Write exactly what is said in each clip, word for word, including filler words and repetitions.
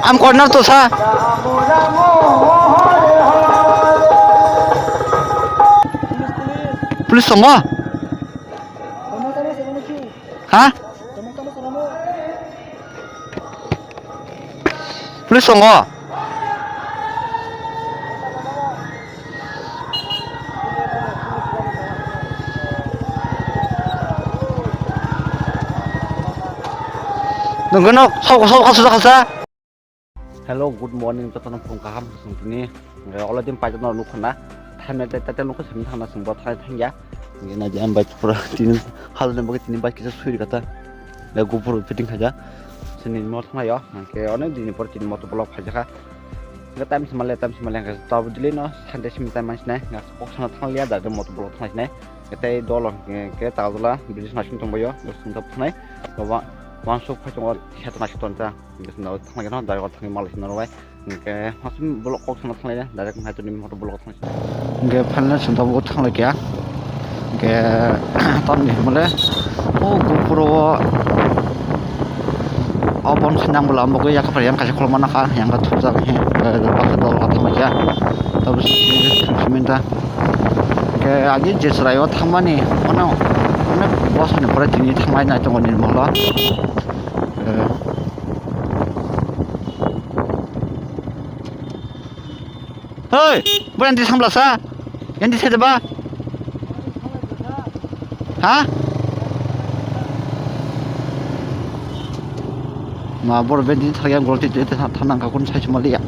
Am corner to sa. Police tongo? Ha? Police tongo? Nungkhe nok sok sok sok sok sa. Hello, good morning, jotono phung kaham, chwng tini, eh, already paijak no nukha na, thainai tei tei nukha simi thangna chwng bo thai thangya, nge na jam bai pura tini halni bagwi tini bai kisa suri kata, le gupur fitting khaja, sini mo thangya, nge onek dini por tini moto block khaja kha, nge time sima le time sima le nge tabu dili no Sunday simi time mansinai, nge kok sana thangya da moto block thangsinai, nge tei dolo nge ke tagola bridge nasing tongbayo, bus tong thap thanai, baba wansuk phai tongo kheto nasing tonta. Hingke chwng tabuk thanglaikhe no, direct o thangwi malai sina rwbai. Hingke hasim bolok kok sana thanglaina, direct haitorni motor bolok thanglaina. Hingke finally chwng tabuk thanglaikha. Hingke tamni hwnmale o gopuro o, o bon sinang bwla omo khe yak phai yang kaisa khuluma nakha, yang khe thupjak he, hingke baksa dol kha thanglaikha. Tabuk simi ta. Hingke agi je chwraio thangmani, ono, ono bosoni pore tini thanglai nai tongo nini moholo. Eh. Hei, bo endi samlasa? Endi thede ba? Ha? Ma bor bendi thangya gol twi twi thanang ka kun sai chuma liya.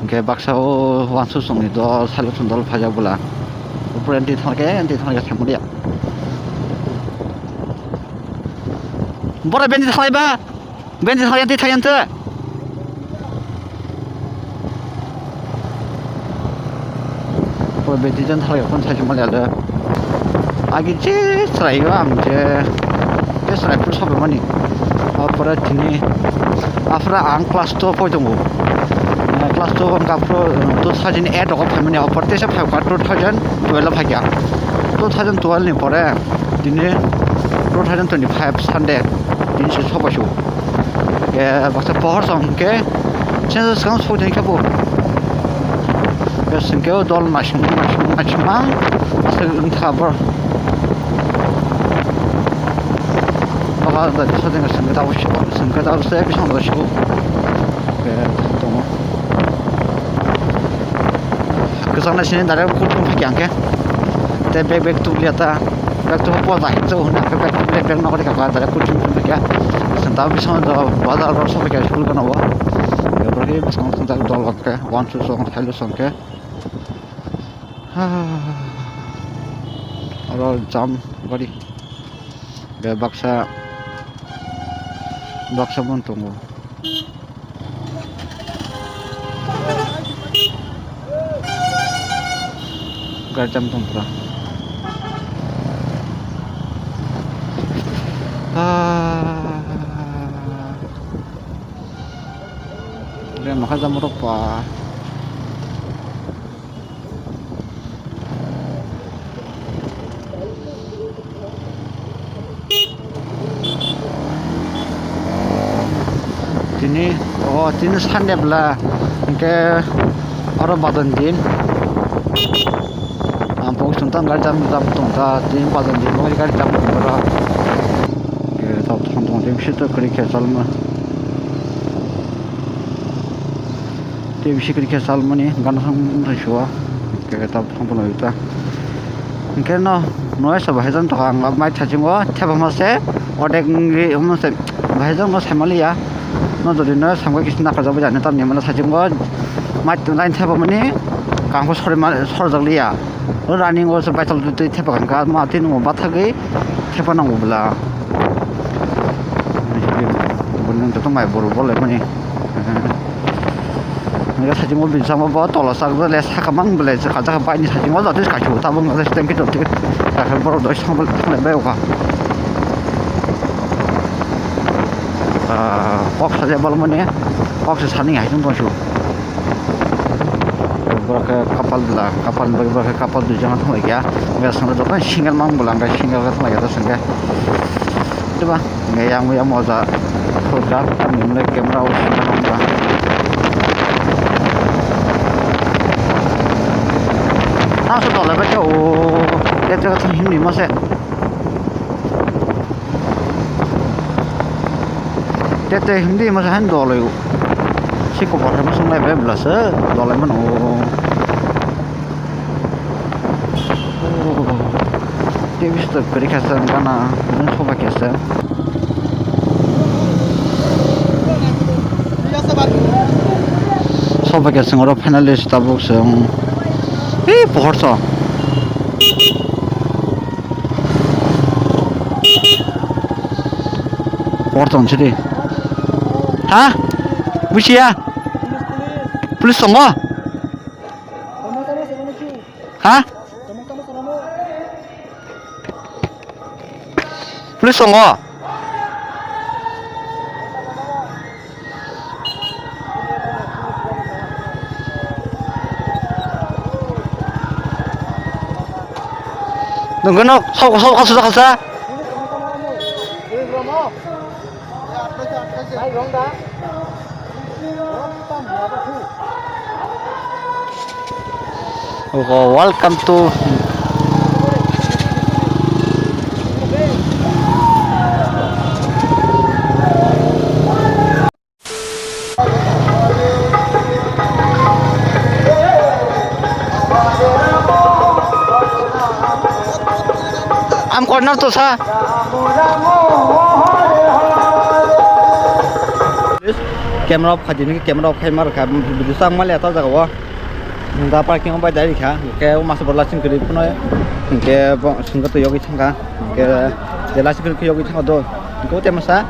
Hingke baksa o wansuk songni dol, salo song dol phaijak bwla. Bor endi thangke, endi thangke sai chuma liya. Bora bendi thalai ba? Bendi thalai, bendi thalai ante. Bora bendi jan thalai kon sai mali ada. Agi je chwrai yo ang je. Je chwrai pur sobe mani. Apora tini. Afra ang class two poi tongo. Eh, class two ang kapro, eh, two thousand eight rogo phaimani. Apor tesa phai ka two thousand twelve phai ka. Two thousand twelve ni pore. Tini two thousand twenty-five Sunday, tini se soba su. Ke baksa pohor song ke, census kang so tini kabu. Ke sing ke dol masing, masing, masing mang, asal wng tha bor. Baka da so tini sing ke da, sing ke da se bisong da su. Ke tongo. Kwchangna sini direct kutung phaikha hwnkhe. Tei bag, bag tubliya ta. Bag tubu poda hinwi hwnwi hwnkhe bag tubliya, bag nokoli kha direct kutung phaikha. Santa bising do bazar rok sokha school gana o. Bwrwi bwskango thwngjak dol hwnkhe, one two song thailo song khe. Oro jam gari. Be baksa, baksa bon tongo. Gari jam tong pura. Ah. Re, makha jam rok pa. Tini, o, tini Sunday bwla, hwnkhe oro badon din. Ang pung sung tang gari jam jam tong ta, tini badon din, gari jam tong ta. Hwnkhe tok thong tong, tini bisingo kwrwi khe chalma. Tei bisi kwrwi khe chalmani gana thang thang suo. Hwnkhe tab thang phano ta. Hwnkhe no, no esa bahai jang tokha ang mai thachingo thepama se odek wngwi omo se bahai jang no saimaliya. No jodi no samkha kisi nakarjak bai jani tamni hwnmano thachingo mai line thepamani kangkho sori ma sorjak liya. O running o se baital twi thepa kha ma tini mo bathagwi thepa nango bwla. Bini joto mai boro bole mani. Nang sajingo binsamo bo tola sak bole saka mang bole se kacha bai ni sajingo jati kachu tabung se tengki jati. Saka boro doi sang bole thang bai oka. Ah, kok saja bol mani. Kok se sani hai jung tong su. Borok khe kapal bwla, kapal ni bagwi borok khe kapal dui jona thanglaikha. Hwnkhe swngkhe jotono single mang bwla, hwnkhe single khe thanglaikha, hwnkhe. Diba? Hwnkhe yang yang moja. Dak tamni hwnle camera o swnam ba. Nang se dolai bai khe o, tei jaga thang himni mase. Tei tei himdi mase han dolai o. Si kopor hai mase nai bai bla se dolai mano. Tei bisto kwrwi kha se gana, sofa khe se. Sofa khe se oro finally tabuk se, um, ee, pohor so. Pohor tong sidi. Ha? Busiya? Police tongo? Ha? Police tongo. Nungkhe nok sok sok sok sok. Welcome to Am corner to sa. Camera off khaidi ni, camera off khai mar kha, video sang mali ato jaga o. Da parking bai dai kha, ke o masa borla sing kri phano, ke bo sing to yogi thangka, ke jela sing kri yogi thangka do, ko te masa,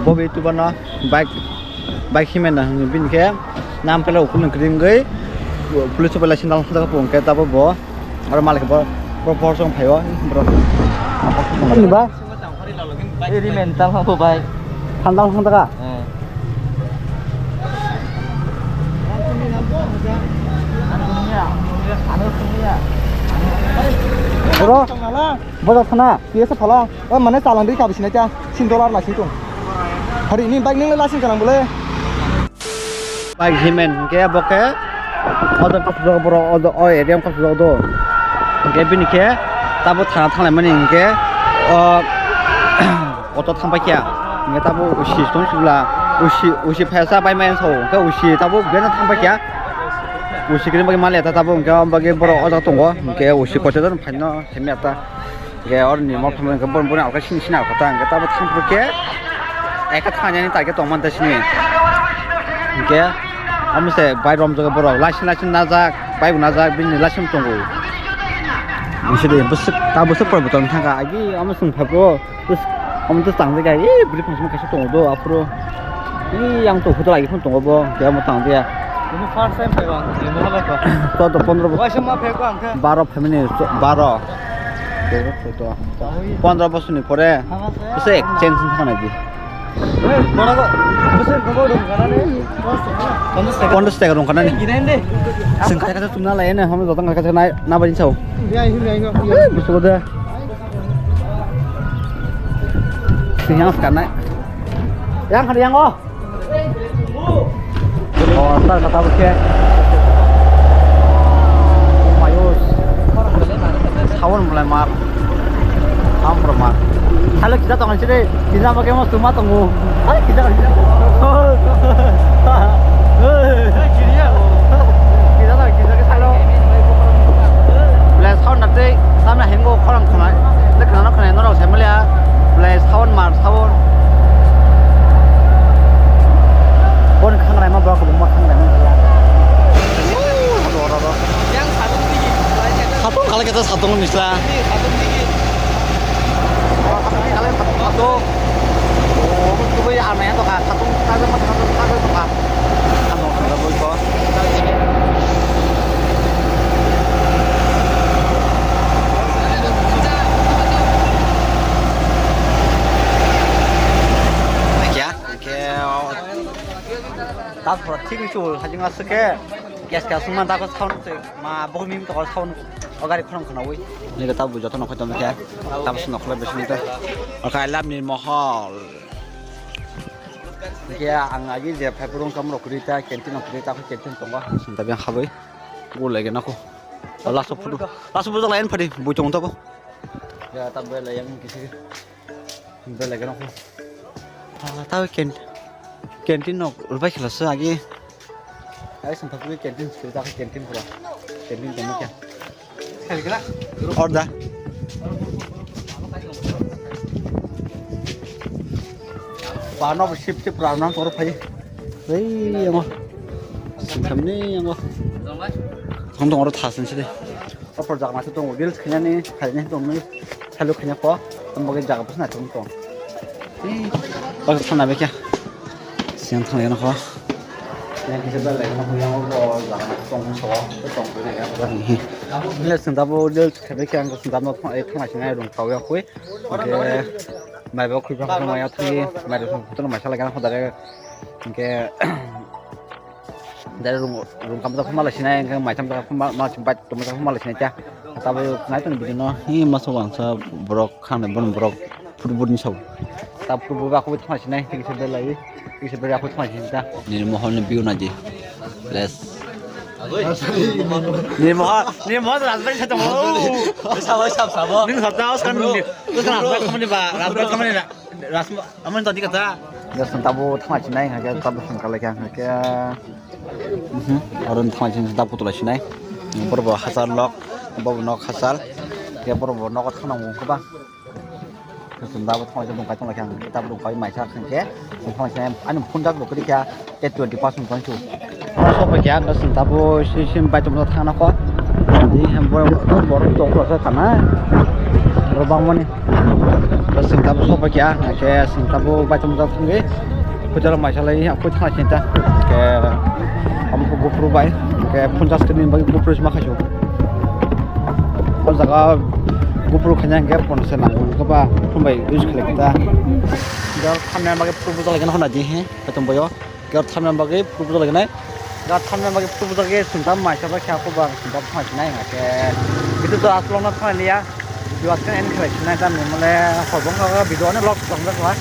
bo bi tu bana. Bike, bike himna hwnwi bini khe nam pela ukulung kring gwi police bai laising dal thajak pung khe tabuk bo aro malik bo bo bor song phaio borok. Ani ba? Eri mental ha bo bai. Thandal thang taka? Eh. Bro, bojak thana, P S phala, o mane chalan ri ka bisina kya, sin dollar la sin tung. Hari ini bike nang la sin kanang bole. Bike himen ke bo ke, odo kosok borok, odo o area kosok do. Ke bini ke, tabo thana thanglai mani ke, o, auto thang paikya. Nge tabo usi stone sibla, usi, usi phaisa bai mai so, ke usi tabo bena thang paikya. Usi kini bagi mali ta tabo, ke bagi borok odo tongo, ke usi kote don phaino, hemi ata. Hingke oro ni mol phamani hingke boni, boni alka sini sini alka ta hingke tabo thang phuru khe eka thang yani ta khe tong man ta sini. Hingke omo se bai romjak borok laising laising najak, bai bo najak, bini laising tongo. Bisi de bwswk ta bwswk pore bwtang thang kha agi omo chwng phai phuru omo to tang jaga agi bwrwi phang sima kaisa tongo do aphuru. Yang to hotel agi phano tongo bo hingke omo tang jaga. Ini first time phai bang, ini hala ko. Chwda pondro bo. Waisa ma phai ko ang khe. Baro family, baro. Pondro bosor ni pore se exchange wngkha nai di. Pondro taka rung kha nani. Chwng kha kha chwng na lai ne hamo jotong kha kha nai na bai sao. Busugo de. Sing yang kha nai. Yang kha yang o. Oh, tar kata bukhe. Mayus. Sawan mulai mar. Amro mar. Halo kita tongan sini. Kita pakai mas tuma tongu. Hai kita kan. Kita tak kita ke salo. Bela sawan nanti sama henggo korang khana. Lekna no khana norok semlia. Bela sawan mar sawan. Bon khangrai ma borok kwbangma khangrai ma ya. Satung khalai khe ta satung ni sla. Satung. Oh, kubui armai to ka satung ta ma satung ta to ka. Ano khangrai boi ko. Kya? Kya? Tapor thik ni chul hajing aswk khe gas ka sungma da ko sound se ma bo mi to sound o gari khorang khnawi. Ni ta bu joto no khoito me khe. Tapos no khole besi ni ta. Oka I love ni mohol. Hingke ang agi je phaiphuru wngkha, borok kwrwi ta canteen o kwrwi ta, canteen tongo. Santa biyang habwi. Go lagi nako. Laso photo. Laso photo layan phadi, bui tongo tabo. Ya, ta belai yang kisi. Belai gana ko. Ah, tahu ken-, canteen nok rupai khela sa agi. Ai, sampai pagi canteen sekali tak canteen pura. Canteen tengok ya. Order. Pano sip sip rana toro phai. Ei, yango. Singkhamni yango. Thong thong oro thasin sidi. Opor jaga masa tongo, reels khainani, khainani tongo, salo khaina kho, tamo khe jaga bwswk naithok tong. Ei, o thangna bekhe. Siyan thangna kho. Yang kisa belai kho, yang o jaga masa tongo, so, tong khaina ya. Reels sing dabo, reels khabai khe ang sing dabo, thang, eh, thangna sinai rung kau ya khui. Oke. Mai bo khui bang thangna ya thangni, mai rung photo mai sala gana kho dare. Oke. Dare rung, rung kam ta khuma lai sinai, hingke mai tam ta khuma, ma, ma, bike tongma ta khuma lai sinai ta. Tabuk nai tong video no, hi masa wangsa borok khang nai, bon borok football ni sabo. Ta football ba khubui thuma sinai, tiki se belai, tiki se belai khubui thuma sinai ta. Nini mohol ni view naidi. Bless. Nini mohol, nini mohol rajbai sa tongo. Sabo, sabo, sabo. Nini sabta os kan nini. Terus rajbai khamani ba, rajbai khamani na. Rasma, aman tadi kata. Dasun tabo thangna sinai, hake tabo sangkar lai khe, hake, mhm, oro thangna sinai, tabo putula sinai. Borok bo hachal nok, bo nok hachal. Ke borok bo nok thangna mung khe ba. Dasun tabo thangna sinai, tabo thangna sinai, ani phone jak bo kri kha. Tei twenty percent tong chu. Oro sok bai kha, ang sing tabo si sim bai tongmo thangna kho. Di hem borok, borok tong kho sa kana. Borok bangmani. Oro sing tabo sok bai kha, ang khe sing tabo bai tongmo thangwi. Kujalo mai salai, ang koi thangna sinta. Ke, amo khe GoPro bai, ke phone charge kani bai GoPro sima khaisio. O jaga GoPro khaina hingke phone se nango, khe ba phone bai use khlai khe ta. Jal thamna bagwi phuru bujal khe honna di he, kaitom boyo. Gor thamna bagwi phuru bujal khe nai. Gor thamna bagwi phuru bujal khe sungtam mai sa ba khe ako ba sungtam thang sinai hingke. Itu to aslong na thang liya. Video aswk end khlai sinai ta nung mole hobong ka video ani log tong da kwa.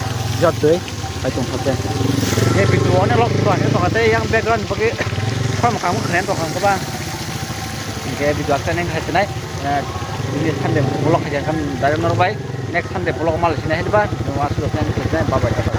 Jot doi. Pai tong thate. Ye video ani log tong ani tong thate yang background bagwi kham kham khlai tong kha ba. Hingke video aswk end khlai sinai. Eh, ini Sunday vlog khaja kan dari norok bai. Next Sunday vlog mal sinai ba. Nung aswk end khlai sinai. Bye bye.